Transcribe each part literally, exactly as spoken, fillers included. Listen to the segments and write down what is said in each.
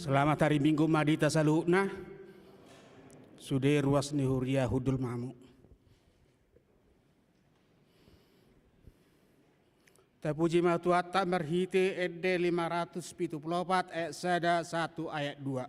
Selamat hari Minggu ma di hita saluhutna. Sude ruas ni huria, hundul ma hamu. Tapuji ma Tuhanta marhite ende lima ratus pitu pulu opat ayat sada sahat tu ayat dua.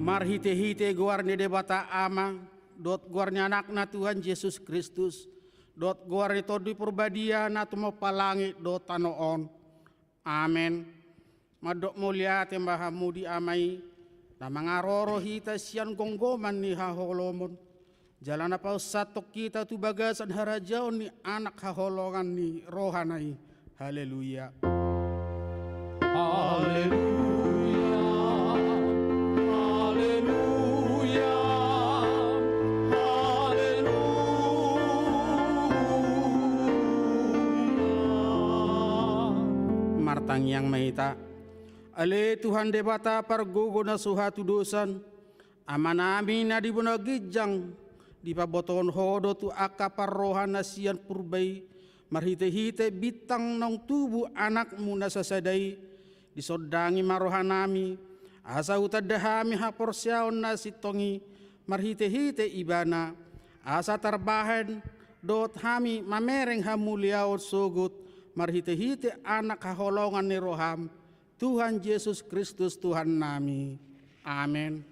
Marhite-hite goar ni Debata Ama, dohot goar ni Anakna Tuhan Jesus Kristus, dohot goar ni Tondi Parbadia na tumompa langit dohot tano on. Amen. Mandok mauliate ma hamu di Ama i, na mangaroro hita sian gomgoman ni haholomon, jala na pasahathon hita tu bagasan harajaon ni Anak haholongan ni rohana i. Haleluya. Haleluya. Haleluya. Haleluya. Martangiang ma hita. Ale Tuhan Debata pargogo na so hatudosan, Amanami na di banua ginjang, dipabotohon Ho do tu angka parroha na sian purba i, marhite-hite bintang naung tubu Anakmu na sasada i, disondangi ma rohanami, asa hutanda hami haporseaon na sintong i, marhite-hite Ibana, asa tarbahen dohot hami mamereng hamuliaon sogot, marhite-hite Anak haholongan ni roham, Tuhan Jesus Kristus Tuhannami. Amen.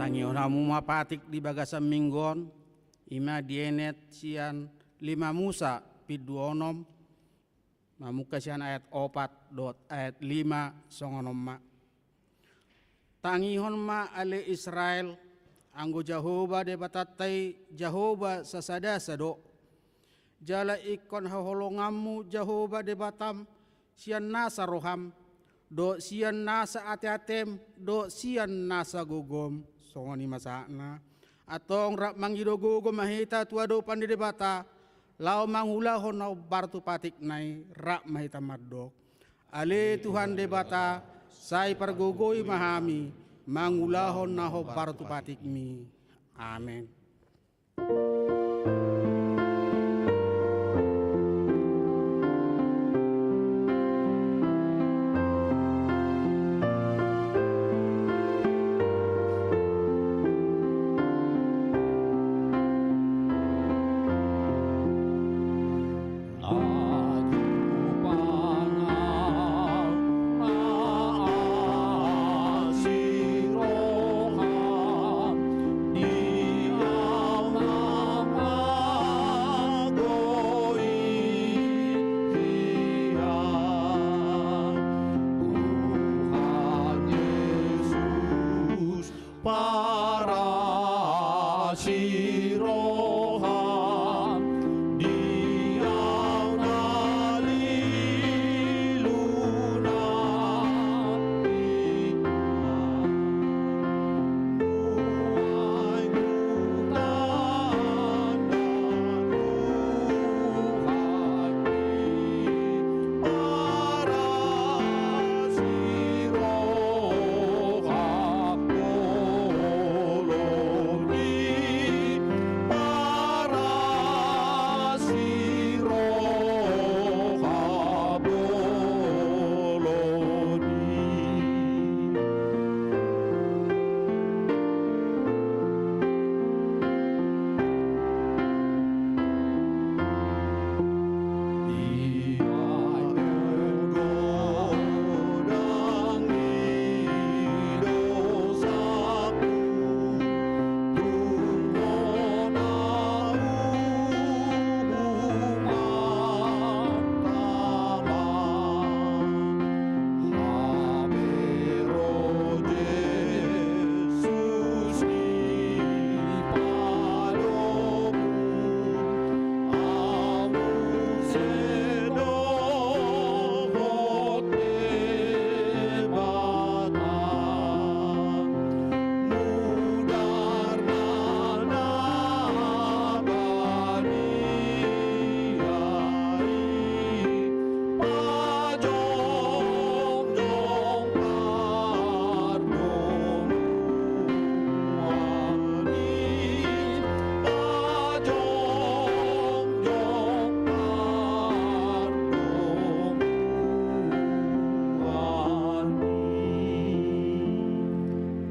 Tangihon hamu ma patik di bagasan minggu on, i ma dienet sian lima Musa, bindu onom, Mamungka sian ayat opat dohot ayat lima, songon on ma. Tangihon ma ale Israel, anggo Jahowa Debatanta i Jahowa sasadasa do. Jala ingkon haholonganmu Jahowa Debatam sian nasa roham, dohot sian nasa ateatem, dohot sian nasa gogom. Songon i ma sahatna. Antong rap mangido gogo ma hita tu adopan ni Debata, laho mangulahon na hombar tu patikna i. Rap ma hita mandok. Ale Tuhan Debata, sai pargogoi ma hami mangulahon na hombar tu patikmi. Amen. Parasi roham di au na liluna.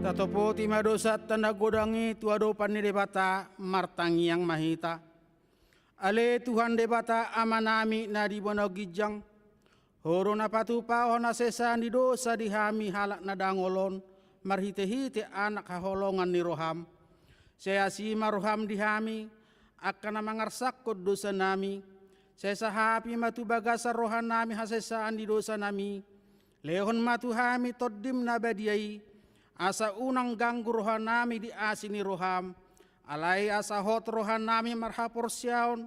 Tatopoti ma dosanta na godang i tu adopan ni Debata, martangiang ma hita. Ale Tuhan Debata Amanami na di banua ginjang, Ho do na patupahon hasesaan ni dosa di hami halak na dangol on, marhitehite Anak haholongan ni roham. Sai asi ma roham di hami, angka na mangarsakhon dosanami. Sai sahapi ma tu bagasan rohanami hasesaan ni dosanami. Lehon ma tu hami Tondim na badia i, asa unang ganggu rohanami di asi ni roham. Alai asa hot rohanami marhaporseaon,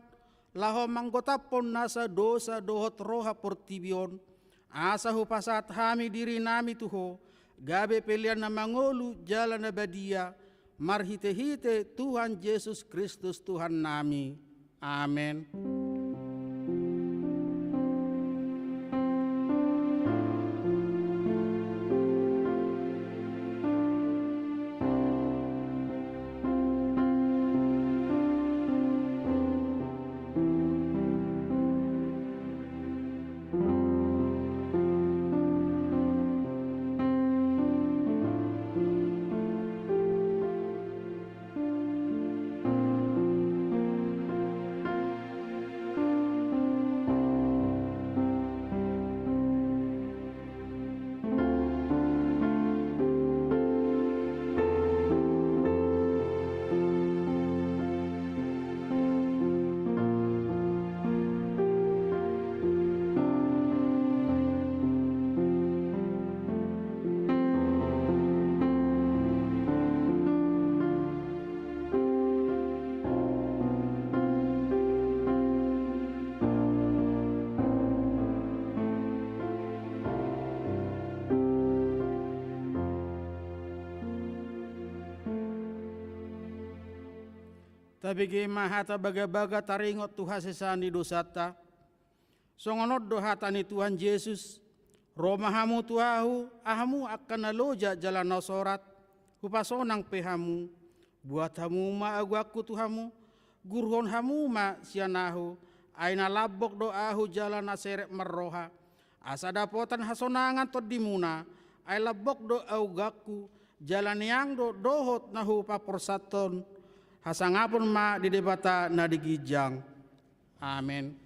laho manggotaphon nasa dosa dohot roha portibi on, asa hupasahat hami dirinami tu Ho, gabe pelean na mangolu jala na badia, marhitehite Tuhan Jesus Kristus Tuhannami. Amen. Tabege ma hata bagabaga taringot tu hasesaan ni dosanta. Songon on do hata ni Tuhan Jesus: Ro ma hamu tu Ahu, hamu angka na loja jala na sorat, hupasonang pe hamu. Buat hamu ma agoanku tu hamu, guruhon hamu ma sian Ahu, ai na lambok do Ahu jala na serep marroha, asa dapotan hasonangan tondimuna. Ai lambok do agoanku, jala niang do dohot na hupaporsanhon. Hasangapon ma di Debata na di ginjang. Amen.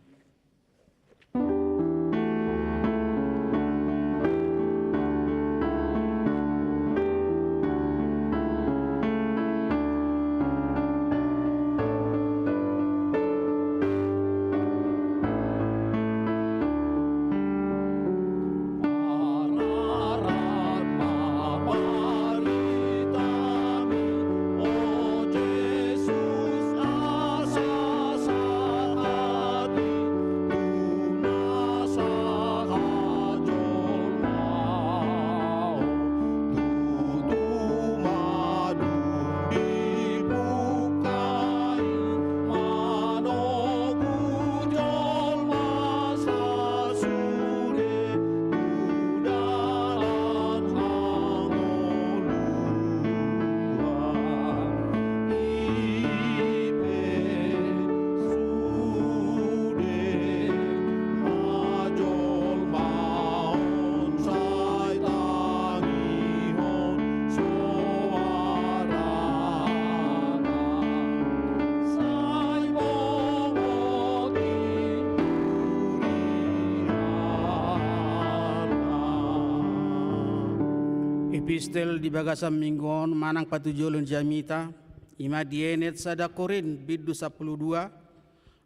Epistel di bagasan minggu on manang patujolo ni jamita, i ma dienet sada Korint bindu sampulu dua,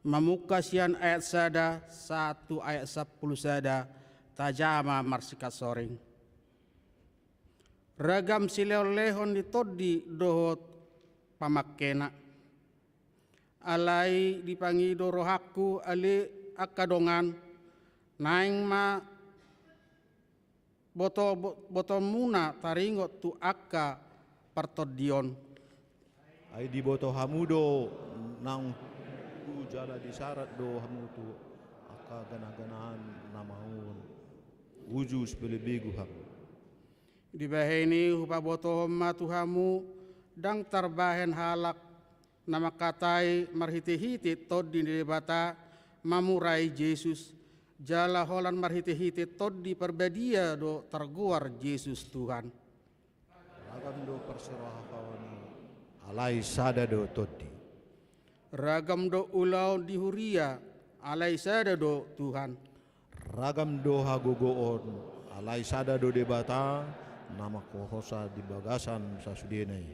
mamungka sian ayat sada sahat tu ayat sampulu sada. Tajama marsikansoring. Ragam silehonlehon ni tondi dohot pamangkena. Alai dipangido rohangku ale angka dongan, naeng ma boto-, bo-, botoonmuna taringot tu angka partondion. Ai diboto hamu do naung tu jala disarat do hamu tu angka ganaganahan na maol. Uju sipelebegu hamu. Dibahen i hupabotohon ma tu hamu, ndang tarbahen halak na mangkatai marhitehite Tondi ni Debata mamurai Jesus, jala holan marhitehite Tondi Parbadia do targoar Jesus Tuhan. Ragam do parsirohaon i, alai sada do Tondi. Ragam do ulaon di huria, alai sada do Tuhan. Ragam do hagogoon, alai sada do Debata, na mangkuasa di bagasan sasudena i.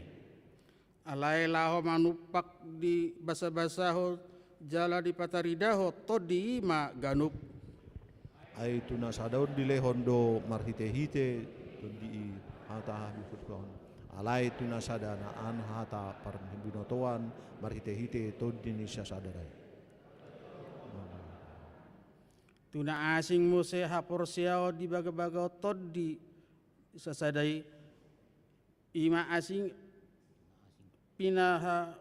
Alai laho manumpak dibasabasahon jala dipataridahon Tondi i ma ganup. Ai tu na sada on dilehon do marhitehite Tondi i hata habihoton, alai tu na sada na an hata parbinotoan marhitehite Tondi ni sasada i. Tu na asing muse haporseaon di bagabagaon Tondi sasada i, i ma asing pinaha-,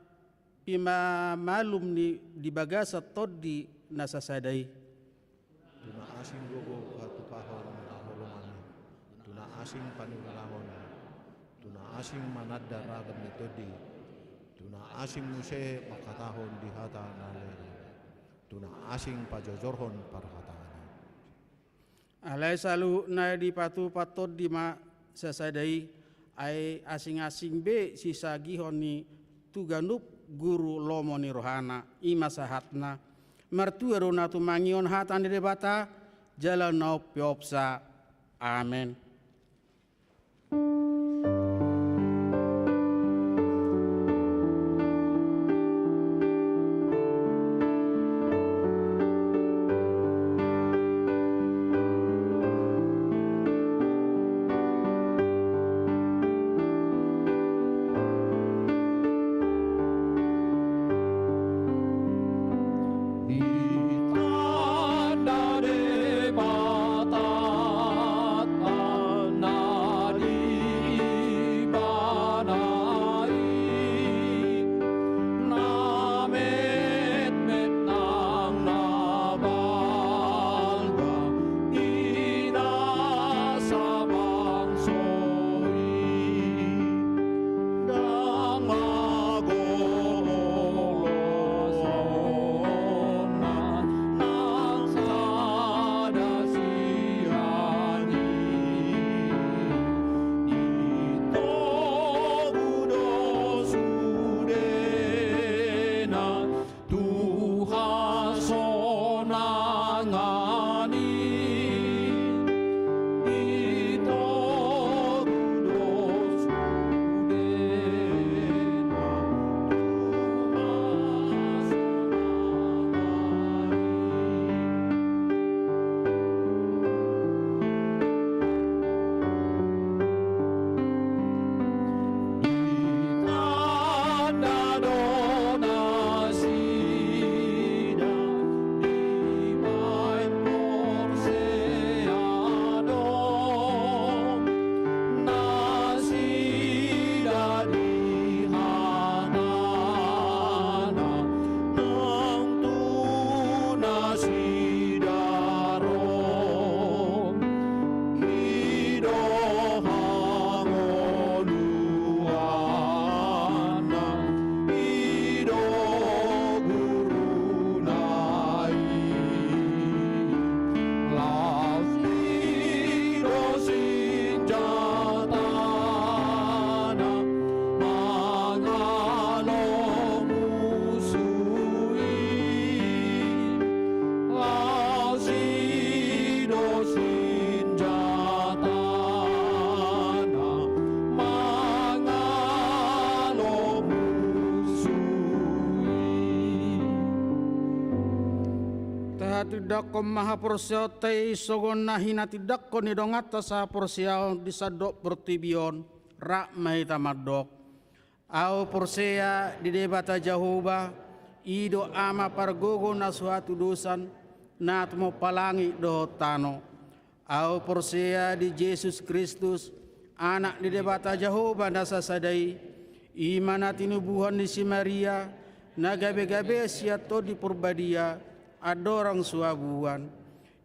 pimamalum ni di bagasan Tondi na sasada i. Tu na asing gogo hatupahon haholongan i, tu na asing panurulangon i, tu na asing mananda ragam ni tondi, tu na asing muse mangkatahon di hata na leleng, tu na asing pajojorhon parhataon i. Alai saluhutna dipatupa Tondi ma sasada i, ai asing-asing be sisagihon ni tu ganup guru lomo ni rohana, i ma sahatna. Martua do na tumangihon hata ni Debata, jala na umpeopsa. Amen. Tindanghon ma haporseaonta i songon na hinatindanghon ni donganta sahaporseaon di sandok portibi on. Rap ma hita mandok. Ahu porsea di Debata Jahowa, i do Ama pargogo na so hatudosan, na tumompa langit dohot tano. Ahu porsea di Jesus Kristus, Anak ni Debata Jahowa na sasada i, i ma na tinubuhon ni si Maria, na gabe-gabe sian Tondi Porbadia, andorang so habuan.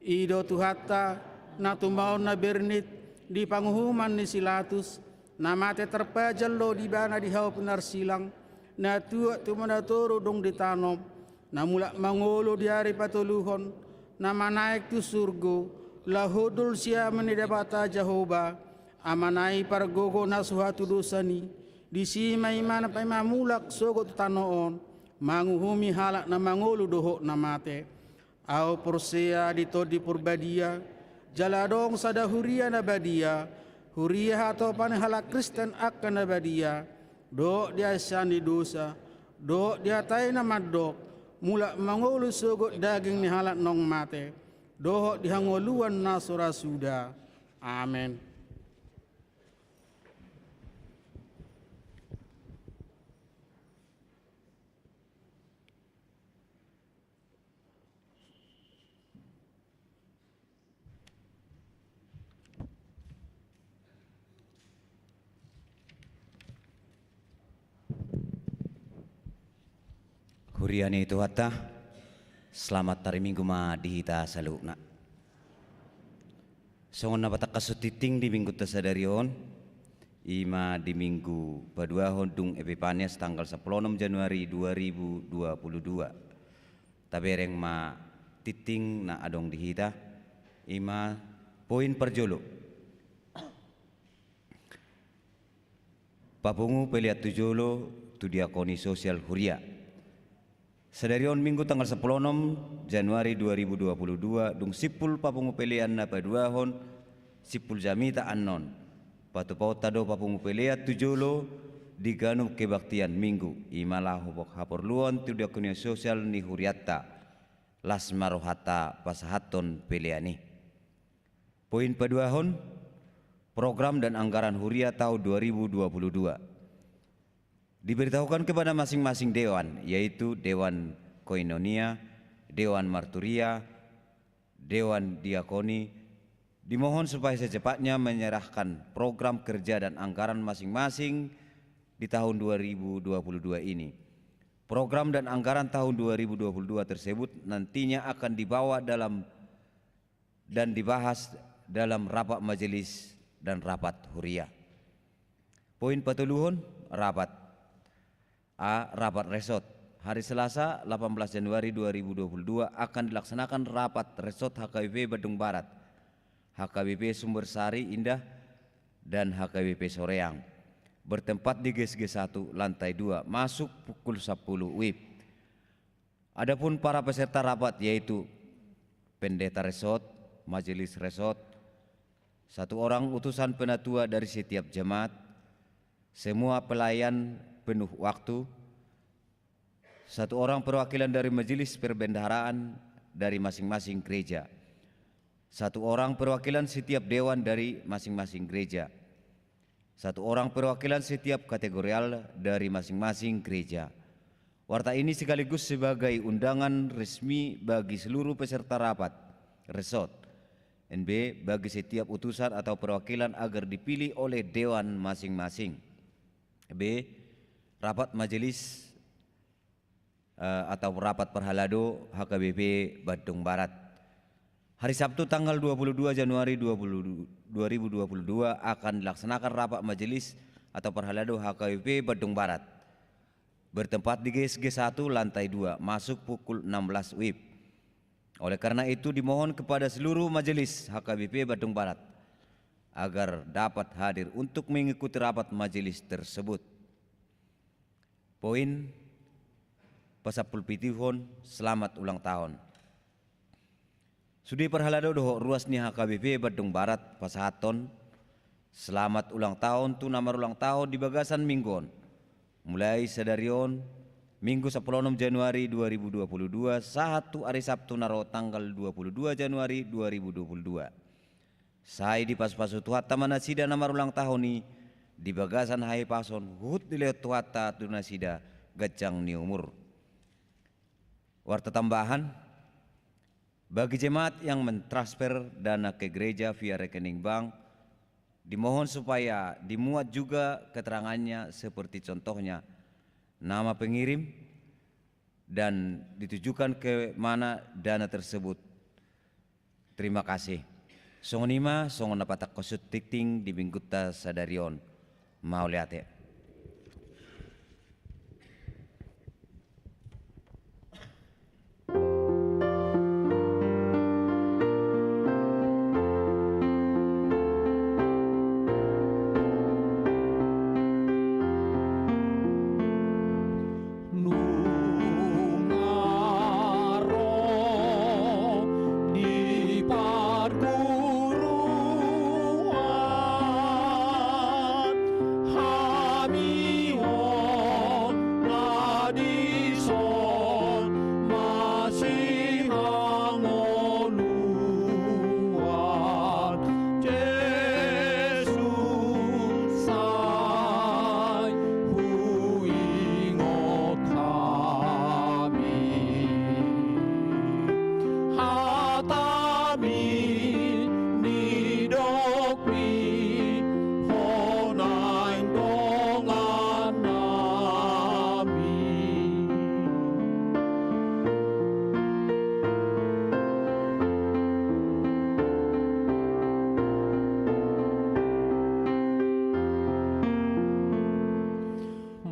I do Tuhanta, na tumaon na bernit di panguhuman ni si Latus, na mate tarpajal do di ibana di hau pinarsilang, na tuat tu na toru dung ditanom, na mulak mangolu di ari patoluhon, na manaek tu surgo, laho hundul siamun ni Debata Jahowa, Amana i pargogo na so hatudosan i, disi ma ibana paima mulak sogot tu tano on, manguhumi halak na mangolu dohot na mate. Ahu porsea di Tondi Porbadia, jala adong sada huria na badia, huria hatopan ni halak Kristen angka na badia, dohot di hasean ni dosa, dohot di hata i na mandok, mulak mangolu sogot daging ni halak naung mate, dohot di hangoluan na so ra suda. Amen. Huria ni Tuhanta, selamat hari Minggu ma di hita saluhutna. Songon na patangkashon tingting di minggunta sadari on, i ma di minggu paduahon dung Epipanias tanggal sampulu onom Januari dua ribu dua puluh dua. Tabereng ma tingting na adong di hita, i ma poin parjolo. Papungu pelean tu jolo tu diakoni sosial huria. Sadari on Minggu tanggal sampulu onom Januari dua ribu dua puluh dua, dung simpul papungu pelean na paduahon, simpul jamita annon. Patupaonta do papungu pelean tu jolo di ganup kebaktian Minggu, i ma laho haporluhon tu diakoni sosial ni hurianta. Las ma rohanta pasahathon pelean i. Poin paduahon, program dan anggaran huria tahun dua ribu dua puluh dua. Diberitahukan kepada masing-masing dewan, yaitu Dewan Koinonia, Dewan Marturia, Dewan Diakoni, dimohon supaya secepatnya menyerahkan program kerja dan anggaran masing-masing di tahun dua ribu dua puluh dua ini. Program dan anggaran tahun dua ribu dua puluh dua tersebut nantinya akan dibawa dalam dan dibahas dalam rapat majelis dan rapat huria. Poin patoluhon, rapat. A. Rapat resort. Hari Selasa, delapan belas Januari dua ribu dua puluh dua, akan dilaksanakan rapat resort H K B P Bandung Barat, H K B P Sumber Sari Indah, dan H K B P Soreang, bertempat di G S G satu, lantai dua, masuk pukul sepuluh W I B. Adapun para peserta rapat yaitu pendeta resort, majelis resort, satu orang utusan penatua dari setiap jemaat, semua pelayan penuh waktu, satu orang perwakilan dari majelis perbendaharaan dari masing-masing gereja, satu orang perwakilan setiap dewan dari masing-masing gereja, satu orang perwakilan setiap kategorial dari masing-masing gereja. Warta ini sekaligus sebagai undangan resmi bagi seluruh peserta rapat resort. N B, bagi setiap utusan atau perwakilan agar dipilih oleh dewan masing-masing. B. Rapat majelis eh, atau rapat parhalado H K B P Bandung Barat. Hari Sabtu tanggal dua puluh dua Januari dua puluh, dua ribu dua puluh dua akan dilaksanakan rapat majelis atau parhalado H K B P Bandung Barat. Bertempat di G S G satu lantai dua, masuk pukul enam belas W I B. Oleh karena itu dimohon kepada seluruh majelis H K B P Bandung Barat agar dapat hadir untuk mengikuti rapat majelis tersebut. Poin pasampulpituhon, selamat ulang tahun. Sude parhalado dohot ruas ni H K B P Bandung Barat pasahathon selamat ulang tahun tu na marulang tahun di bagasan minggu on. Mulai sadari on, Minggu sampulu onom Januari dua ribu dua puluh dua, sahat tu ari Sabtu na ro tanggal dua puluh dua Januari dua ribu dua puluh dua. Sai dipasupasu Tuhanta ma nasida na marulang tahun i, di bagasan hahipason huhut dilehon Tuhanta tu nasida ganjang ni umur. Warta tambahan, bagi jemaat yang mentransfer dana ke gereja via rekening bank, dimohon supaya dimuat juga keterangannya seperti contohnya nama pengirim dan ditujukan ke mana dana tersebut. Terima kasih. Songon i ma, songon na patangkoshon tingting di minggunta sadari on. Mauliate. Nunga ro di parguruan hami on na dison masihangoluan. Jesus, sai huingot hami hatami, nidokmi, hona i dongan nami.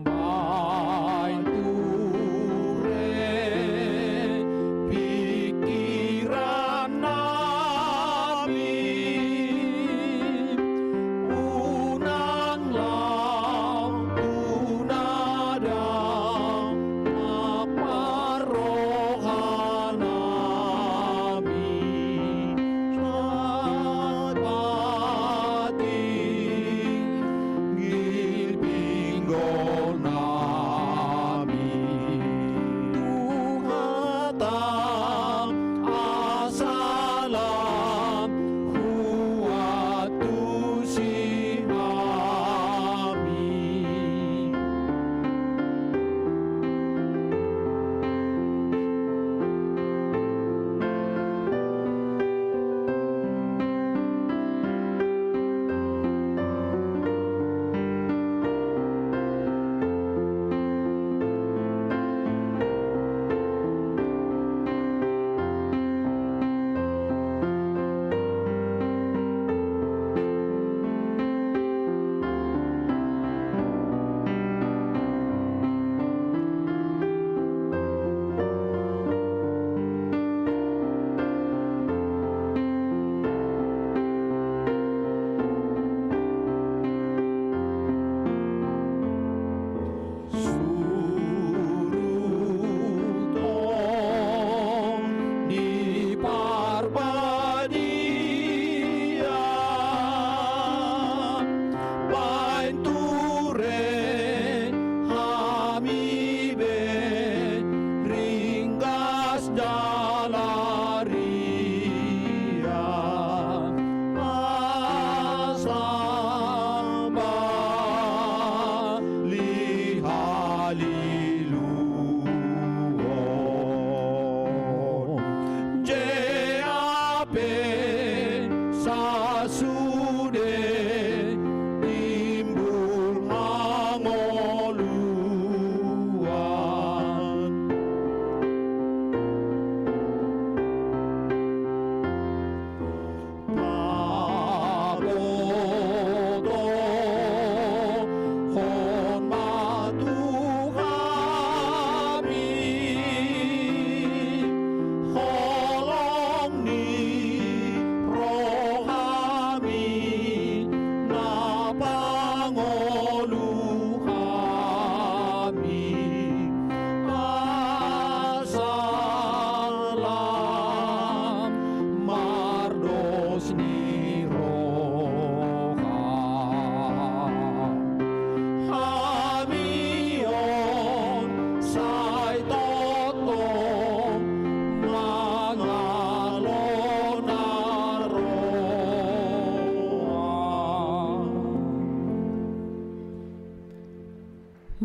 Baen ture pikiran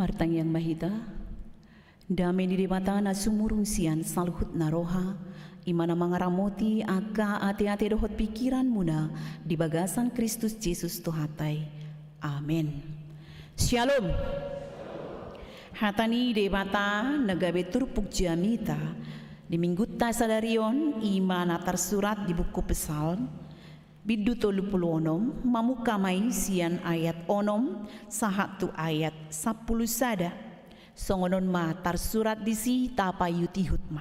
Martangiang ma hita. Dame ni Debata na sumurung sian saluhutna roha, i ma na mangaramoti angka ateate dohot pingkiranmuna di bagasan Kristus Jesus Tuhanta i. Amen. Syalom. Hata ni Debata na gabe turpuk jamita di Minggunta sadari on i ma na tarsurat di buku Psalm, bindu tolu pulu onom, mamungka ma i sian ayat onom sahat tu ayat sampulu sada. Songon on ma tarsurat disi, tapaihutihut ma.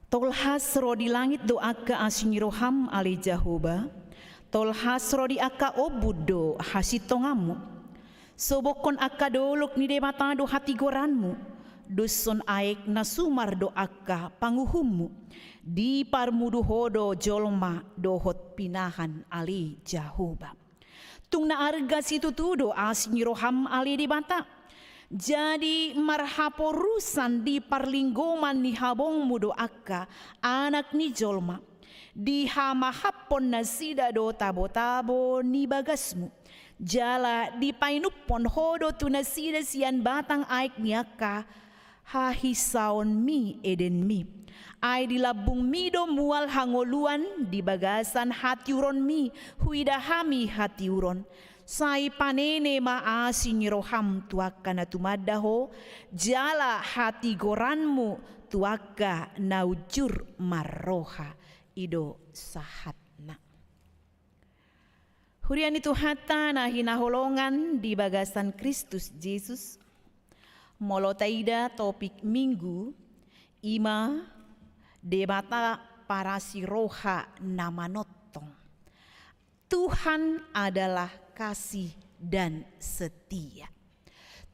Tolhas ro di langit do angka asi ni roham, ale Jahowa, tolhas ro di angka ombun do hasintonganmu. Sobokhon angka dolok ni Debata do hatigoranmu, doshon aek na sumar do angka panguhummu. Diparmudu Ho do jolma dohot pinahan, ale Jahowa. Tung na arga situtu do asi ni roham, ale Debata. Jadi marhaporusan di parlinggoman ni habongmu do angka anak ni jolma. Dihamahaphon nasida do tabotabo ni bagasmu. Jala dipainumhon Ho do tu nasida sian batang aek ni angka hahisaonmi, edenmi. Ai di lambungmi do mual hangoluan, di bagasan hatiuronmi huida hami hatiuron. Sai panene ma asi ni roham tu angka na tumanda Ho, jala hatigoranmu tu angka na unjur marroha. I do sahatna. Huria ni Tuhanta na hinaholongan di bagasan Kristus Jesus, molo taida topik Minggu, i ma Debata parasi roha na manongtong. Tuhan adalah kasih dan setia.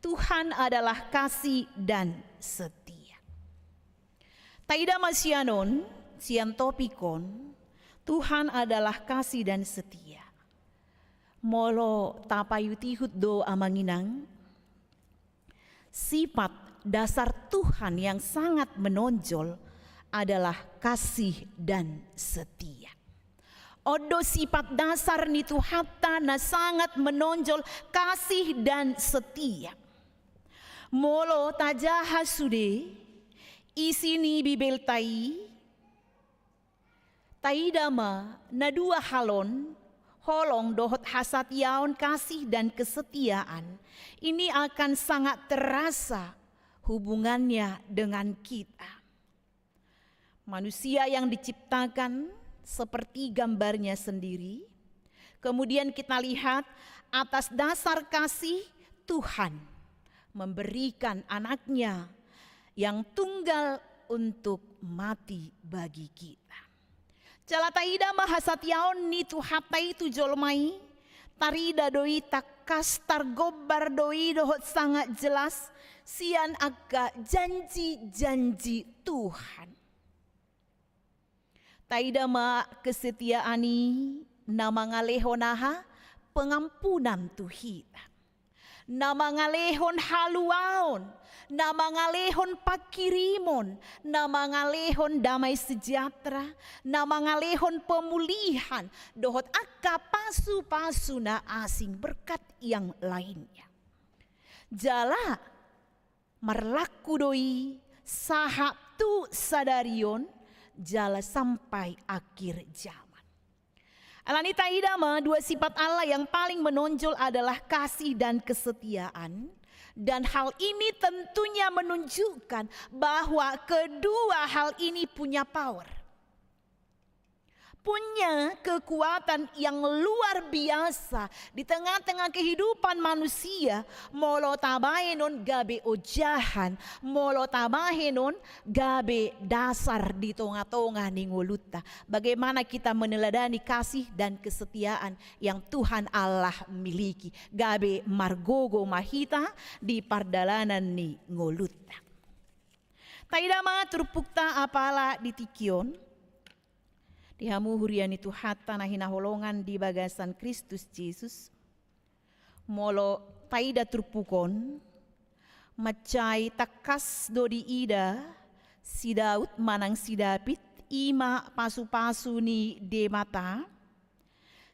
Tuhan adalah kasih dan setia. Taida ma sian on, sian topik on, Tuhan adalah kasih dan setia. Molo tapaihutihut do, amang inang, sifat dasar Tuhan yang sangat menonjol adalah kasih dan setia. On do sifat dasar ni Tuhanta na sangat menonjol, kasih dan setia. Molo tajaha sude isi ni Bibelta i, taida ma na dua hal on, holong dohot hasatiaon, kasih dan kesetiaan, ini akan sangat terasa hubungannya dengan kita. Manusia yang diciptakan seperti gambarnya sendiri. Kemudian kita lihat, atas dasar kasih, Tuhan memberikan anaknya yang tunggal untuk mati bagi kita. Jala taida ma hasatiaon ni Tuhanta i tu jolma i, tarida do i tangkas, targombar do i dohot sangat jelas sian angka janji-janji Tuhan. Taida ma kesetiaan i na mangalehon aha? Pengampunan tu hita. Na mangalehon haluaon, na mangalehon pangkirimon, na mangalehon damai sejahtera, na mangalehon pemulihan, dohot angka pasupasu na asing, berkat yang lainnya. Jala marlaku do i sahat tu sadari on, jala sampai akhir zaman. Alani taida ma, dua sifat Allah yang paling menonjol adalah kasih dan kesetiaan. Dan hal ini tentunya menunjukkan bahwa kedua hal ini punya power, punya kekuatan yang luar biasa di tengah-tengah kehidupan manusia. Molo tabahen on gabe ojahan, molo tabahen on gabe dasar di tonga-tonga ni ngolunta. Bagaimana kita meneladani kasih dan kesetiaan yang Tuhan Allah miliki, gabe margogo ma hita di pardalanan ni ngolunta. Taida ma turpukta apala di tingki on, di hamu huria ni Tuhanta na hinaholongan di bagasan Kristus Jesus. Molo taida turpuk on, mansai tangkas do diida si Daud manang si David, i ma pasupasu ni Debata.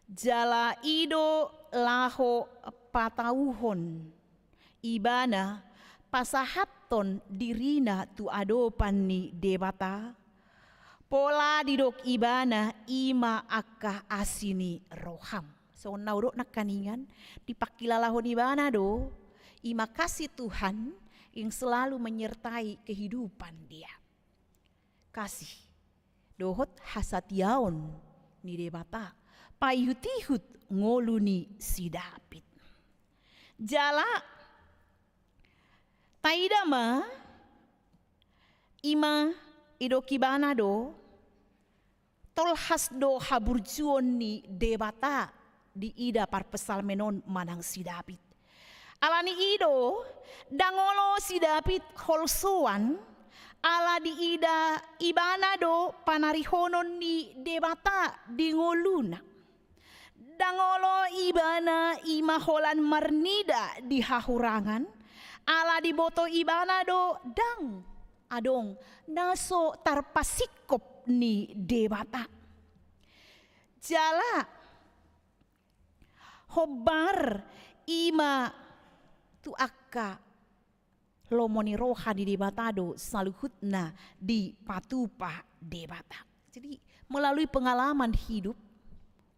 Jala i do laho patauhon ibana pasahathon dirina tu adopan ni Debata, pola didok ibana i ma angka asi ni roham. Songon na hudok nangkaningan, dipangkilalahon ibana do i ma kasih Tuhan yang selalu menyertai kehidupan dia. Kasih dohot hasatiaon ni Debata paihut-ihut ngolu ni si David. Jala taida ma, i ma didok ibana do, tolhas do haburjuon ni Debata diida parpsalmen on manang si David. Alani i do, ndang olo si David holsoan, ala diida ibana do panarihonon ni Debata di ngoluna. Ndang olo ibana i ma holan marnida di hahurangan, ala diboto ibana do ndang adong na so tarpasingkop ni Debata. Jala hombar i ma tu angka lomo ni roha ni Debata do saluhutna dipatupa Debata. Jadi melalui pengalaman hidup,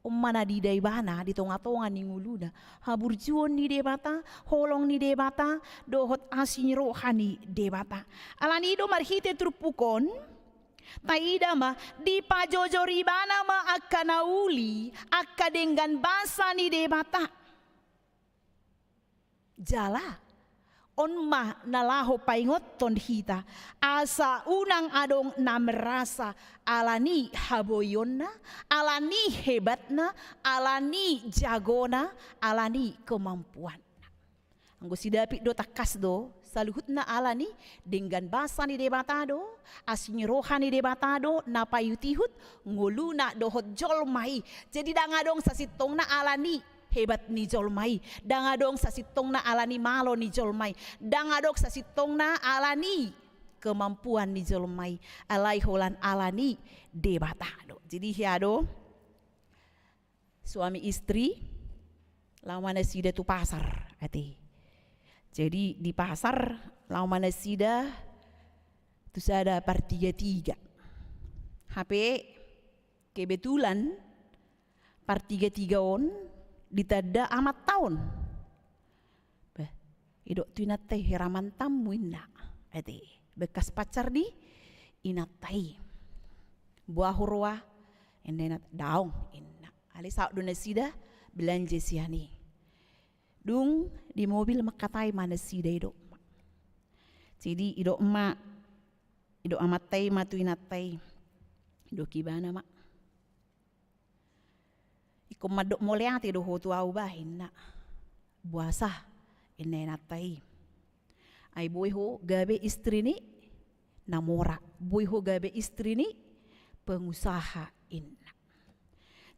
on ma na diida ibana di tonga-tonga ni ngoluna, haburjuon ni Debata, holong ni Debata, dohot asi ni roha ni Debata. Alani i do marhite turpuk on, taida ma, dipajojor ibana ma angka na uli, angka denggan basa ni Debata. Jala on ma na laho paingothon hita, asa unang adong na merasa alani haboionna, alani hebatna, alani jagona, alani kemampuanna. Anggo si David do tangkas do, saluhutna alani denggan basa ni Debata do, asi ni roha ni Debata do na paihut-ihut ngoluna dohot jolma i. Jadi ndang adong sasintongna alani hebat ni jolma i, ndang adong sasintongna alani malo ni jolma i, ndang adong sasintongna alani kemampuan ni jolma i, alai holan alani Debata do. Jadi hea do, suami istri, laho ma nasida tu pasar, ate. Jadi di pasar laho ma nasida tu sada partiga-tiga. Hape kebetulan partiga-tiga on ditanda amanta on. Bah, idok tu inanta i, hera mantanmu inna. Ate, bekas pacar di inanta i. Boha huroha, inna inanta, daong inna. Alai saut do nasida belanja sian i. Dung di mobil mangkatai ma nasida, idok ma. Jadi idok ma, idok amanta i ma tu inanta i. Idok ibana ma, ingkon mandok mauliate do ho tu ahu bah, inna. Boasa, inna inanta i. Ai boi ho gabe istri ni na mora, boi ho gabe istri ni pengusaha, inna.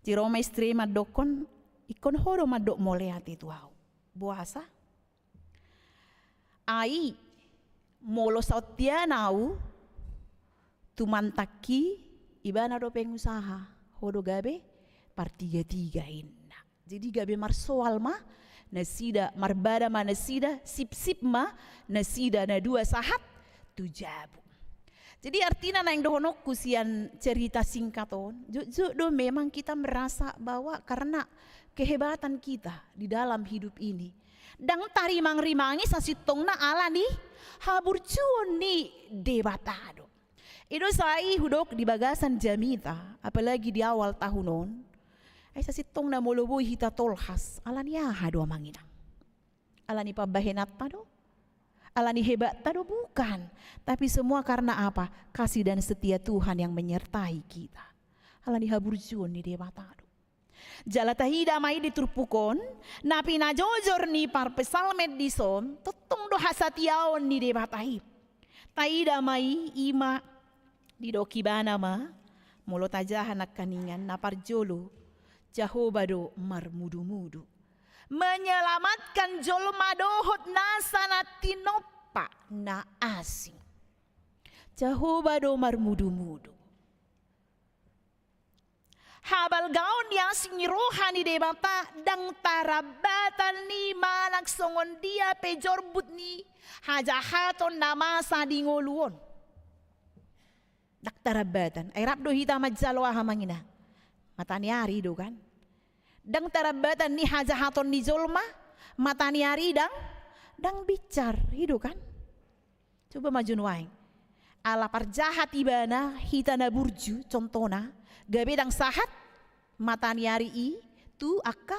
Jadi ro ma istri i mandokkon, ingkon ho do mandok mauliate tu ahu. Boasa? Ai molo saontian ahu tu mantanhi, ibana do pengusaha, ho do gabe partiga-tiga, inna. Jadi gabe marsoal ma nasida, marbada ma nasida, sipsip ma nasida na dua sahat tu jabu. Jadi artina naeng dohononku sian cerita singkat on, jujur do memang kita merasa bahwa karena kehebatan kita di dalam hidup ini, ndang tarimang-rimangi sasintongna alani haburjuon ni Debata do. I do sai hudok di bagasan jamita, apalagi di awal tahun on. Ai sasintongna molo boi hita tolhas, alani aha do amang inang? Alani pambahenanta do? Alani hebatta do? Bukan. Tapi semua karena apa? Kasih dan setia Tuhan yang menyertai kita. Alani haburjuon ni Debata do. Jala taida ma i di turpuk on, na pinajojor ni parpsalmen dison, tongtong do hasatiaon ni Debata i. Taida ma i, i ma didok ibana ma, molo tajaha nangkaningan, na parjolo, Jahowa do marmudu-mudu. Menyelamatkan jolma dohot nasa na tinompa na asing. Jahowa do marmudu-mudu. Habalgaon ni asi ni roha ni Debata ndang tarambatan i manang songon dia pe jorbut ni hajahaton na masa di ngolu on. Ndang tarambatan. Ai rap do hita manjalo aha, amang inang? Mata ni ari do kan? Ndang tarambatan ni hajahaton ni jolma, mata ni ari ndang, ndang binsar, i do kan? Coba maju nuaeng. Ala parjahat ibana, hita na burju, contohna, gabe ndang sahat mata ni ari i tu angka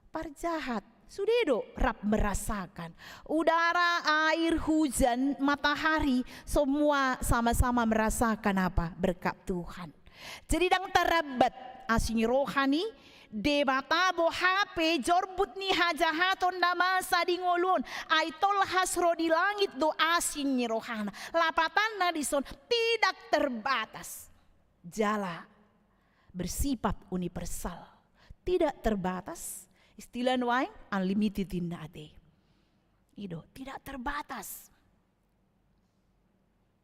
parjahat. Sude do rap merasakan. Udara, air, hujan, matahari, semua sama-sama merasakan apa? Berkat Tuhan. Jadi ndang tarambat asi ni roha ni Debata, boha pe jorbut ni hajahaton na masa di ngolu on. Ai tolhas ro di langit do asi ni rohana. Lapatanna dison tidak terbatas. Jala bersifat universal. Tidak terbatas. Istilah nuaeng unlimited inna ate. I do, tidak terbatas.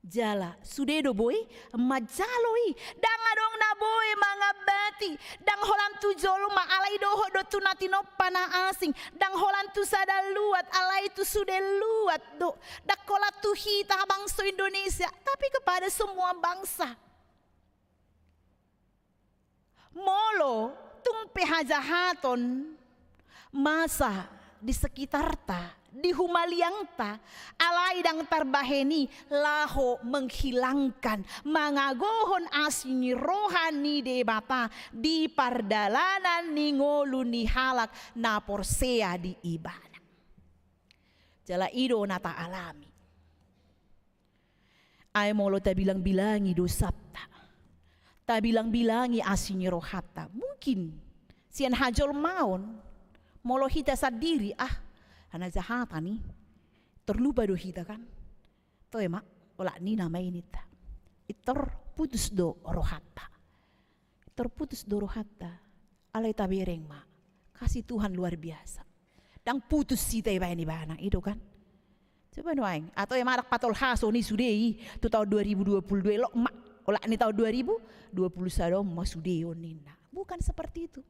Jala sude do boi manjalo i. Ndang adong na boi mangambati. Ndang holan tu jolma, alai dohot do tu na tinompa na asing. Ndang holan tu sada luat, alai tu sude luat do. Ndang holan tu hita bangso Indonesia, tapi kepada semua bangsa. Molo tung pe hajahaton masa di sekitarta, di humaliangta, alai ndang tarbahen i laho menghilangkan, mangagohon asi ni roha ni Debata di pardalanan ni ngolu ni halak na porsea di Ibana. Jala i do na taalami. Ai molo tabilang-bilangi dosanta, tabilang-bilangi asi ni rohanta, mungkin sian hajolmaon, molo hita sandiri, ah, na jahatan i, terlupa do hita kan. Toe ma, olat ni nama ini ta. Itor putus do rohanta. Terputus do rohanta. Alai tabereng ma, kasih Tuhan luar biasa. Ndang putus hita ibaen ibana, i do kan? Coba nuaeng, atau emang anak patolhason i sude i tu tahun dua ribu dua puluh dua, elok ma, olat ni tahun dua ribu dua puluh sada on ma sude on ninna. Bukan seperti itu.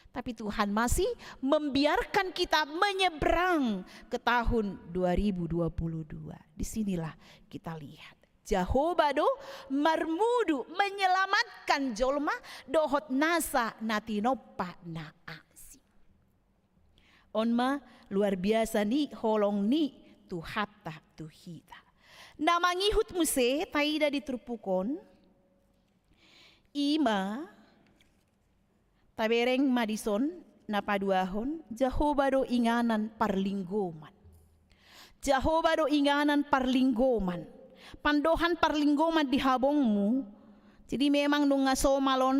Tapi Tuhan masih membiarkan kita menyeberang ke tahun dua ribu dua puluh dua. Di sinilah kita lihat. Jahowa do marmudu menyelamatkan jolma dohot nasa na tinompa na asing. On ma luar biasa ni holong ni Tuhanta tu hita. Na mangihut muse taida di turpuk on, i ma tabereng ma dison na paduahon, Jahowa do inganan parlinggoman. Jahowa do inganan parlinggoman. Pandohan parlinggoman di habongmu. Jadi memang nunga somal on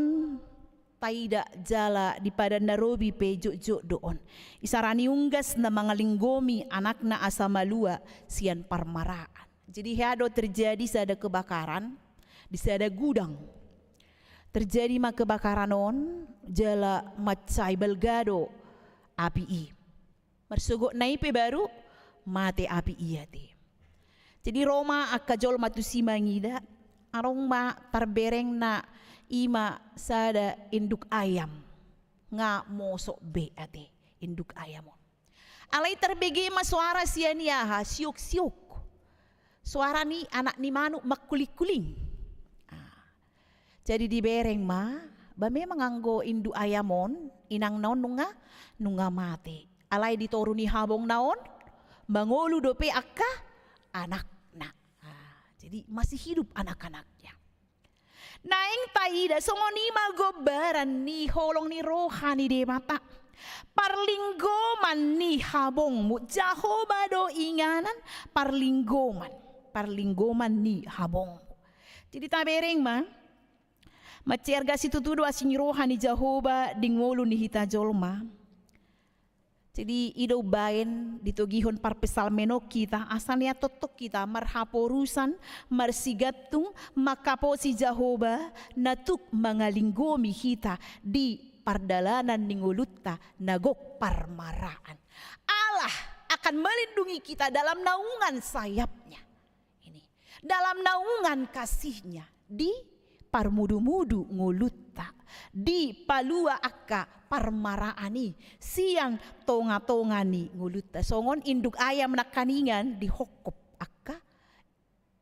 taida jala di Padan na Robi pe jotjot do on. Isarani unggas na mangalinggomi anakna asa malua sian parmaraan. Jadi hea do terjadi sada kebakaran di sada gudang. Terjadi ma kebakaran on, jala mansai balga do api i. Marsogot na i pe baru mate api i ate. Jadi ro ma angka jolma tusi mangida, adong ma tarberengna i ma sada induk ayam. Nga mosok be ate induk ayam on. Alai tarbege ma soara sian i aha, siuk-siuk. Soara ni anak ni manuk mangkuling-kuling. Ah. Jadi dibereng ma, ba memang anggo induk ayam on, inangna on nunga, nunga mate. Alai di toru ni habongna on, mangolu dope angka anakna. Ah, jadi masih hidup anak-anaknya. Naeng taida songon i ma gombaran ni holong ni roha ni Debata. Parlinggoman ni habongmu, Jahowa do inganan parlinggoman. Parlinggoman ni habongmu. Jadi tabereng ma, mansai arga situtu do asi ni roha ni Jahowa di ngolu ni hita jolma. Jadi i do umbaen ditogihon parpsalmen on hita, asa nian tongtong hita marhaporusan, marsigantung, manghaposi Jahowa na tuk mangalinggomi hita di pardalanan ni ngolunta na gok parmaraan. Allah akan melindungi kita dalam naungan sayapnya. Ini. Dalam naungan kasihnya di parmudu-mudu ngolunta. Dipalua angka parmaraan i sian tonga-tonga ni ngolunta. Songon induk ayam nangkaningan dihophop angka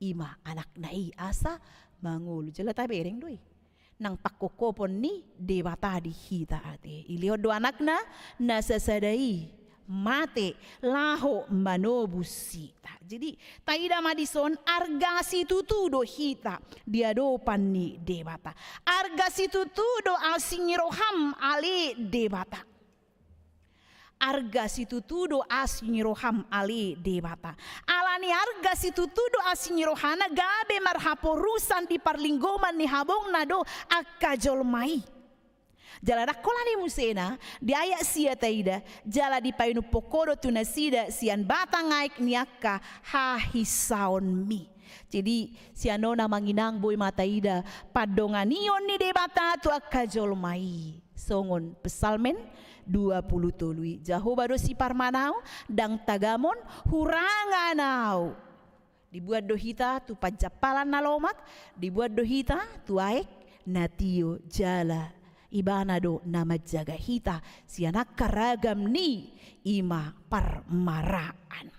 ima anakna i asa mangolu. Jala tabereng do i nang panghophopon ni Debata di hita ate. Dilehon do anakna na sasada i mate laho manobus hita. Jadi taida ma dison, arga situtu do hita di adopan ni Debata. Arga situtu do asi ni roham ale Debata. Arga situtu do asi ni roham ale Debata. Alani arga situtu do asi ni rohana gabe marhaporusan di parlinggoman ni habongna do angka jolma i. Jala ndang holan i musena, di ayat sia taida, jala dipainumhon ho do tu nasida sian batang aek ni angka hahisaonmi. Jadi sian on amang inang boi ma taida pandonganion ni Debata tu angka jolma i. Songon Psalmen dua pulu tolu i, Jahowa do siparman au, ndang tagamon hurangan au. Dibuat do hita tu panjampalan na lomak, dibuat do hita tu aek na tio, jala Ibana do na manjaga hita sian angka ragam ni ima parmaraan.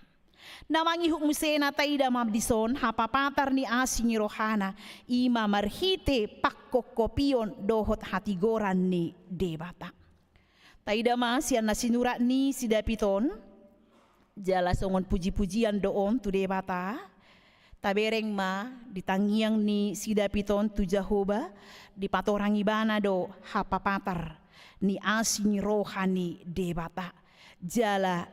Na mangihut musena taida ma dison hapapatar ni asi ni rohana, ima marhite panghophopon dohot hatigoran ni Debata. Taida ma sian na sinurat ni si David on, jala songon puji-pujian do on tu Debata. Tabereng ma di tangiang ni si David on tu Jahowa, dipatorang ibana do hapapatar ni asi ni roha ni Debata. Jala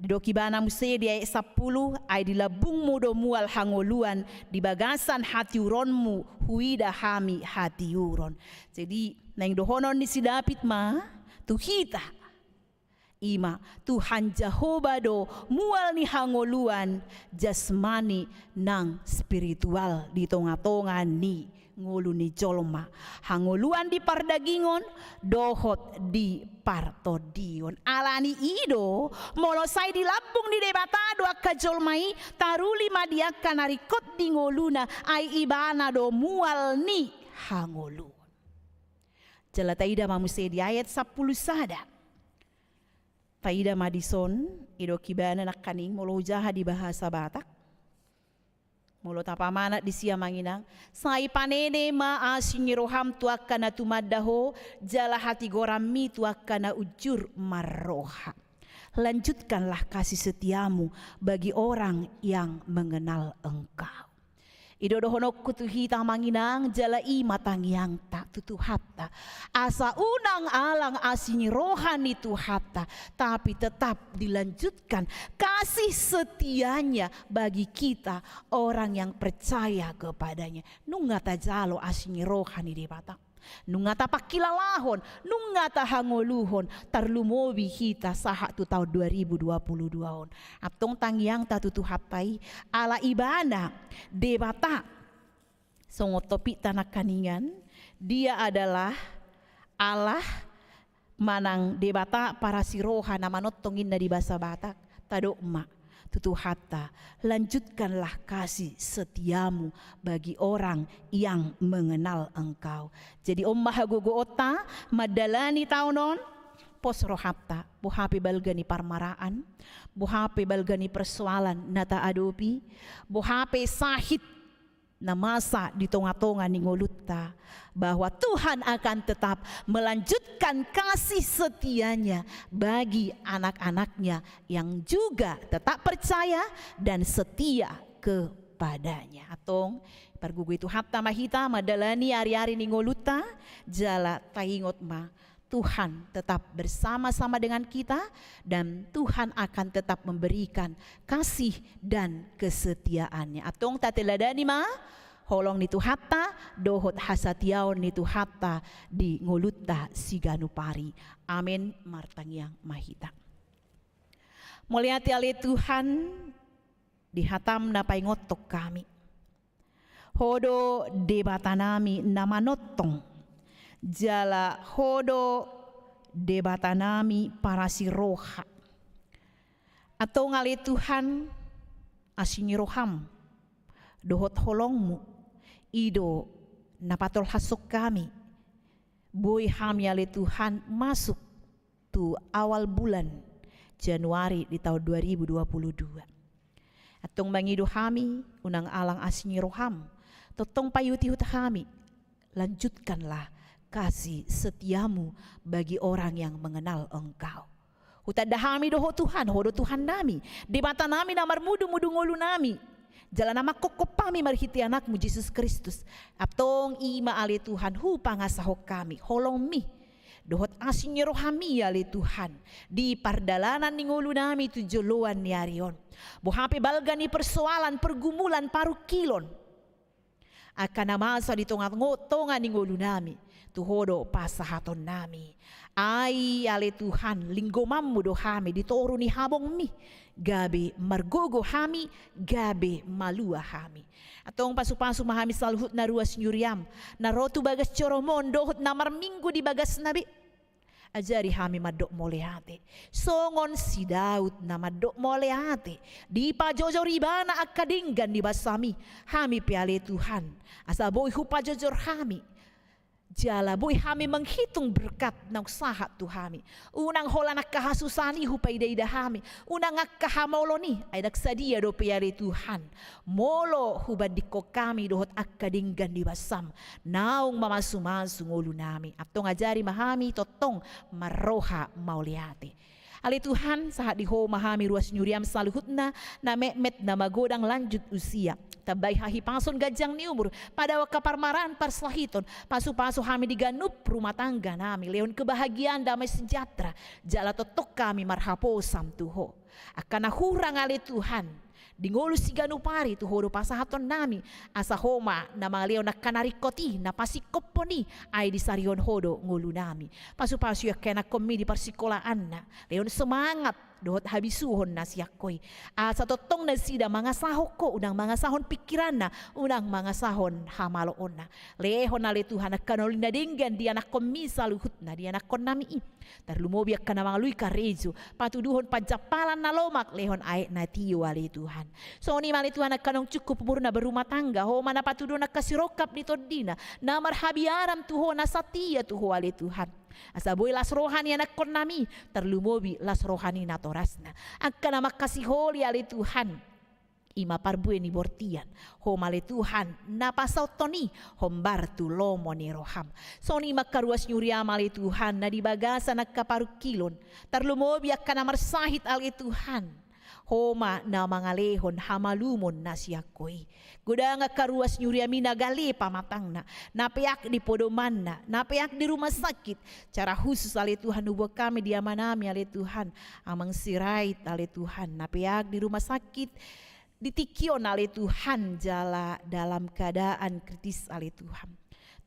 didok ibana muse di ayat sampulu, ai di lambungmu do mual hangoluan, di bagasan hatiuronmu huida hami hatiuron. Jadi naeng dohonon ni si David ma tu hita, ima Tuhan Jahowa do mual ni hangoluan jasmani nang spiritual di tonga-tonga ni ngolu ni jolma. Hangoluan di pardagingon dohot di partondion. Alani i do molo sai di lambung ni Debata do angka jolma i, taruli ma di angka na ringkot di ngoluna, ai ibana do mual ni hangoluan. Jala taida ma muse di ayat sampulu sada. Taida ma dison, didok ibana nangkaning molo hujaha di bahasa Batak. Molo tapamanat disi amang inang, sai panene ma asi ni roham tu angka na tumanda ho, jala hatigoranmi tu angka na unjur marroha. Lanjutkanlah kasih setiamu bagi orang yang mengenal Engkau. I do dohononku tu hita amang inang, jala i ma tangiangta tu Tuhanta. Asa unang alang asi ni roha ni Tuhanta, tapi tetap dilanjutkan kasih setianya bagi kita orang yang percaya kepada-Nya. Nunga tajalo asi ni roha ni Debata. Nunga tapangkilalahon, nunga tahangoluhon, tarlumobi hita sahat tu taon dua ribu dua puluh dua on. Antong tangiangta tu Tuhanta i, ala Ibana Debata. Songon topikta nangkaningan, Dia adalah Allah manang Debata parasi roha na manongtong ninna di bahasa Batak. Tadok ma tu Tuhanta, lanjutkanlah kasih setiamu bagi orang yang mengenal Engkau. Jadi on ma hagogoonta mandalani taon on, pos rohanta, boha pe balga ni parmaraan, boha pe balga ni persoalan na taadopi, boha pe sahit na masa di tonga-tonga ni ngolunta, bahwa Tuhan akan tetap melanjutkan kasih setia-Nya bagi anak-anak-Nya yang juga tetap percaya dan setia kepada-Nya. Antong pargogoi Tuhanta ma hita mandalani ari-ari ni ngolunta, jala taingot ma, Tuhan tetap bersama-sama dengan kita, dan Tuhan akan tetap memberikan kasih dan kesetiaan-Nya. Antong tateladani ma holong ni Tuhanta dohot hasatiaon ni Tuhanta di ngolunta siganup ari. Amen. Martangiang ma hita. Mauliate ale Tuhan di hataM na paingothon hami. Ho do Debatanami na manongtong, jala Ho do Debatanami parasi roha. Antong ale Tuhan, asi ni rohaM dohot holongMu i do na patolhashon hami Boi hami ale Tuhan masuk tu awal bulan Januari di taon dua ribu dua puluh dua. Antong mangido hami, unang alang asi ni roham, tongtong paihutihut hami, lanjutkanlah kasih setiamu bagi orang yang mengenal Engkau. Hutanda hami do Ho Tuhan, Ho do Tuhannami, Debatanami na marmudumudu ngolunami, jala na manghophop hami marhite Anakmu Jesus Kristus. Antong i ma ale Tuhan hupangasahon hami holongmi dohot asi ni rohami ale Tuhan, di pardalanan ni ngolunami tu joloan ni ari on. Boha pe balga ni persoalan, pergumulan, parungkilon, angka na masa di tongatonga ni ngolunami, tu Ho do pasahatonnami. Ai ale Tuhan, linggomanmu do hami di toru ni habongmi, gabe margogo hami, gabe malua hami. Antong pasupasu ma hami saluhutna ruas ni huriam, na ro tu bagas joroMon dohot na marminggu di bagasna be. Ajari hami mandok mauliate songon si Daud na mandok mauliate, dipajojor ibana angka denggan ni basami. Hami pe ale Tuhan, asa boi hupajojor hami, jala boi hami menghitung berkat naung sahat tu hami. Unang holan angka hasusahan i hupaidaida hami, unang angka hamaolon i, ai ndang sadia dope ale Tuhan molo hubandingkon hami dohot angka denggan ni basam naung mamasumasu ngolunami. Antong ajari ma hami tongtong marroha mauliate. Ale Tuhan, sahat di Ho ma hami ruas ni huriam saluhutna, na metmet, na magodang, lanjut usia. Tambai hahipason, ganjang ni umur, padao angka parmaraan parsahiton, pasupasu hami di ganup rumah tangganami, lehon kebahagiaan, damai sejahtera, jala tongtong hami marhaposan tu Ho. Angka na hurang ale Tuhan di ngolu siganup ari, tu Ho do pasahatonnami, asa Ho ma na mangalehon angka na ringkot i, na pasingkophon i, ai disarihon Ho do ngolunami. Pasupasu angka ianakkonmi di parsikolaanna, lehon semangat dohot habisuhon na sian Ho i, asa tongtong nasida mangasahon Ho, unang mangasahon pingkiranna, unang mangasahon hamaloonna. Lehon ale Tuhan angka na uli na denggan di anakkonmi saluhutna, di anakkonnami i. Tarlumobi angka na mangalului karejo, patuduhon panjampalan na lomak, lehon aek na tio ale Tuhan. Songon i ma ale Tuhan angka naung cukup umurna berumah tangga, Ho ma na patuduhon angka sirongkap ni tondina, na marhabiaran tu Ho, na satia tu Ho ale Tuhan. Asa boi las roha ni anakkonnami, tarlumobi las roha ni natorasna. Angka na mangkasiholi ale Tuhan, i ma parbue ni bortian. Ho ma ale Tuhan na pasaothon i hombar tu lomo ni roham. Songon i ma angka ruas ni huriam ale Tuhan na di bagasan angka parungkilon, tarlumobi angka na marsahit ale Tuhan. Ho ma na mangalehon hamalumon na sian Ho i. Godang angka ruas ni huriam i na gale pamatangna, na peak di podomanna, na peak di rumah sakit. Secara khusus ale Tuhan huboan hami di amanami ale Tuhan, Amang Sirait ale Tuhan, na peak di rumah sakit di tingki on ale Tuhan, jala dalam keadaan kritis ale Tuhan.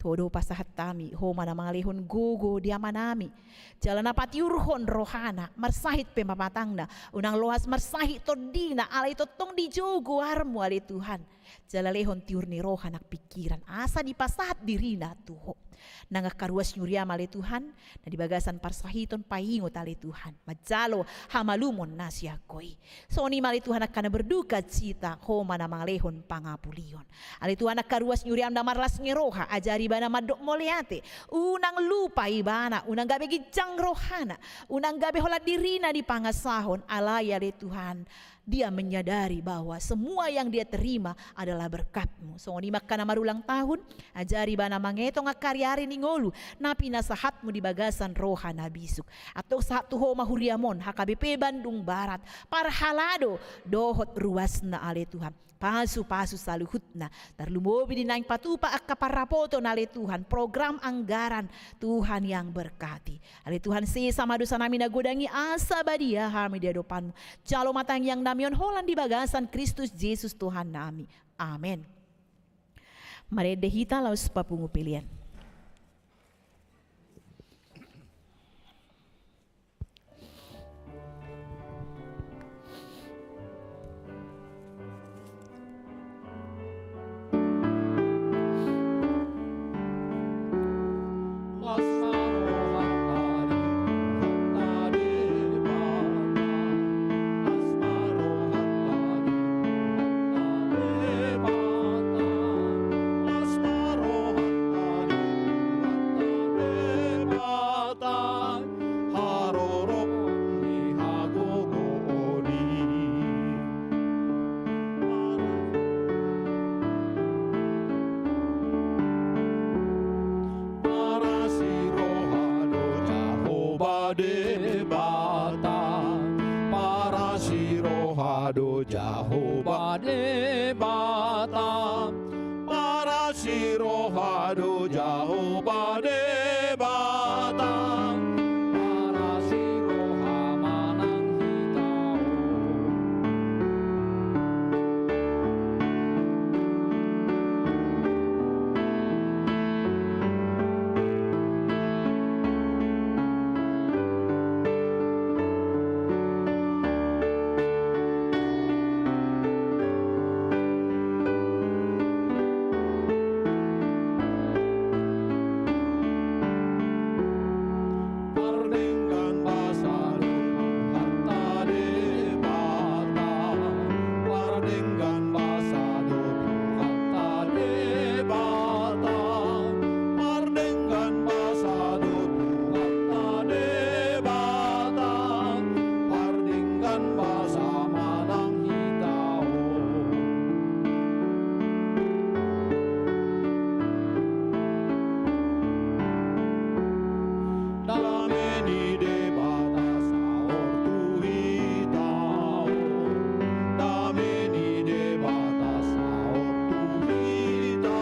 Tu Ho do pasahat hami, Ho ma na mangalehon gogo di amanami, jala na patiurhon rohana, marsahit pe pamatangna, unang loas marsahit tondina, alai tongtong dijou goarmu ale Tuhan. Jala lehon tiur ni roha nang pingkiran, asa dipasahat dirina tu Ho. Nang angka ruas ni huriam ale Tuhan, na di bagasan parsahiton, paingot ale Tuhan manjalo hamalumon na sian Ho i. Songon i ma ale Tuhan angka na berduka cita, Ho ma na mangalehon pangapulion. Ale Tuhan angka ruas ni huriam na marlas ni roha, ajari ibana mandok mauliate. Unang lupa ibana, unang gabe ginjang rohana, unang gabe holan dirina dipangasahon, alai ale Tuhan, dia menyadari bahwa semua yang dia terima adalah berkat-Mu. Songon i ma angka na marulang tahun, ajari ibana mangetong angka ariari ni ngolu na pinasahat-Mu di bagasan roha na bisuk. Antong sahat tu Ho ma huriam on, H K B P Bandung Barat, parhalado dohot ruasna ale Tuhan. Pasupasu saluhutna, tarlumobi di naeng patupa angka parrapoton ale Tuhan, program anggaran, Tuhan yang berkati. Ale Tuhan, sesa ma dosanami na godang i, asa badia hami di adopan-Mu. Jalo ma tangiangnami on holan di bagasan Kristus Jesus Tuhannami. Amen. Marende hita laos papungu pelean. Debata, parasi roha do Jahowa Debata, parasi roha do Jahowa Debata, parasi roha manang hita on. Pardenggan basa do Tuhanta Debata, pardenggan basa do Tuhanta Debata, pardenggan basa do Tuhanta Debata, pardenggan basa manang hita on. Dame ni Debata saor tu hita on. Dame ni Debata saor tu hita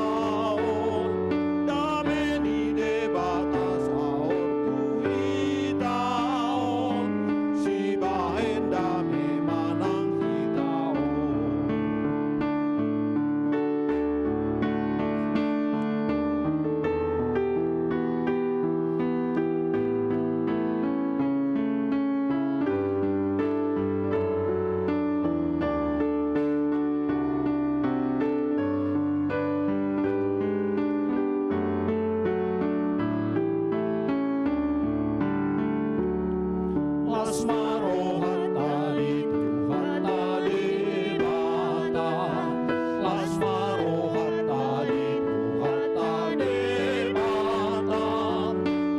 on. Dame ni Debata saor tu hita on. Sibahen dame manang hita on. Las ma rohanta di Tuhanta Debata. Las ma rohanta di Tuhanta Debata.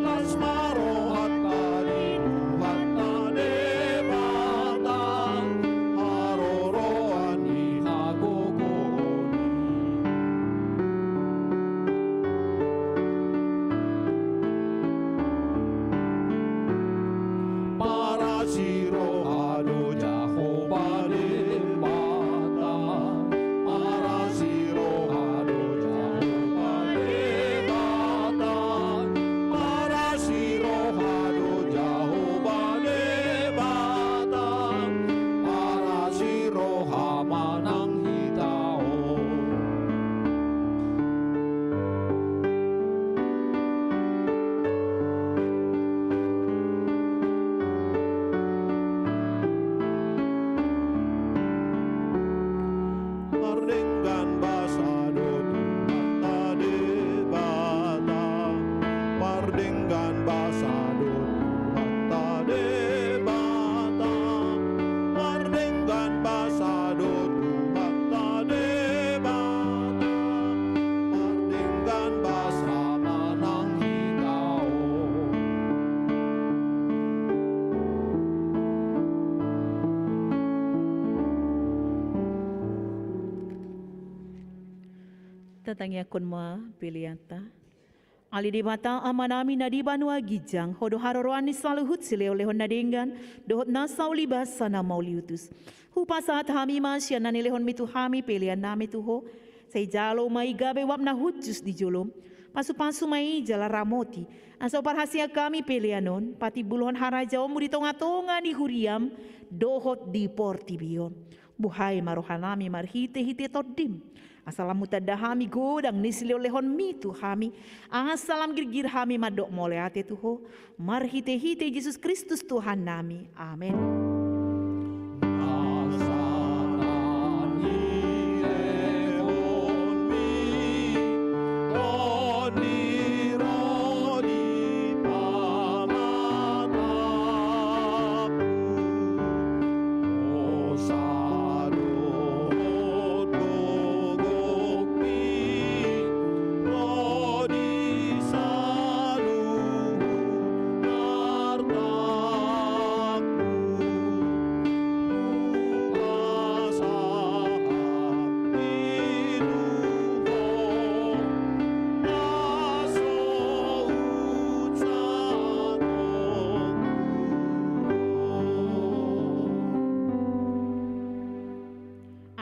Las ma rohanta di Tuhanta Debata. Haroroan ni hagogoon i. Parasi roha do Jahowa Debata. Parasi roha do Jahowa Debata. Parasi roha do Jahowa Debata. Parasi roha manang hita on. Pardenggan basa do Tuhanta Debata. Pardenggan basa do Tuhanta Debata. Pardenggan basa do Tuhanta Debata. Pardenggan basa manang hita on. Tatangiangkon ma peleanta. Ale Debata Amanami na di banua ginjang, Ho do haroroan ni saluhut silehonlehon na denggan dohot na saulibasa na mauliutus. Hupasahat hami ma sian na nilehonMi tu hami peleannami tu Ho. Sai jalo ma i gabe uap na hushus di joloM. Pasupasu ma i jala ramoti, asa huparhaseang hami pelean on patimbulhon harajaonMu di tongatonga ni huriaM dohot di portibi on. Buhai ma rohanami marhitehite TondiM, asa lam hutanda hami godang ni silehonlehonMi tu hami, asa lam girgir hami mandok mauliate tu Ho, marhitehite Jesus Kristus Tuhannami. Amen.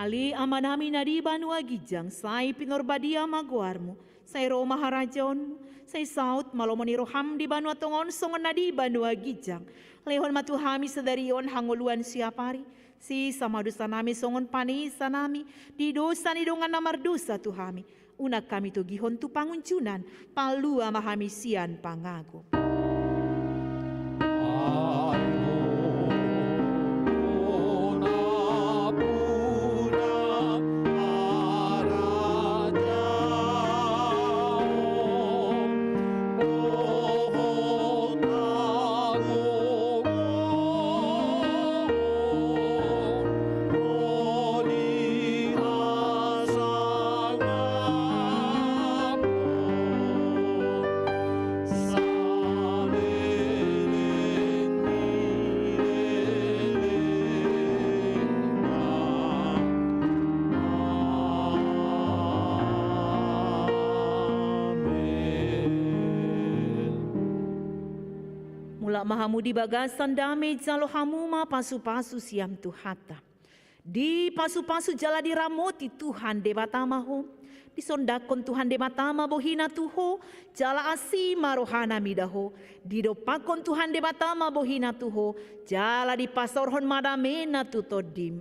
Ale Amanami na di banua ginjang, sai pinarbadia ma goarmu, sai ro ma harajaonmu, sai saut ma lomo ni roham di banua tonga on songon na di banua ginjang. Lehon ma tu hami sadari on hangoluan siapari, sesa ma dosanami songon panesanami di dosa ni dongan na mardosa tu hami. Unang hami togihon tu pangunjunan, palua ma hami sian pangago. Mulak ma hamu di bagasan dame, jalo hamu ma pasupasu sian Tuhanta. Dipasupasu jala diramoti Tuhan Debata ma ho. Disondangkon Tuhan Debata ma bohina tu ho, jala asi ma rohana mida ho. Didompakkon Tuhan Debata ma bohina tu ho, jala dipasaorhon ma damena tu tondim.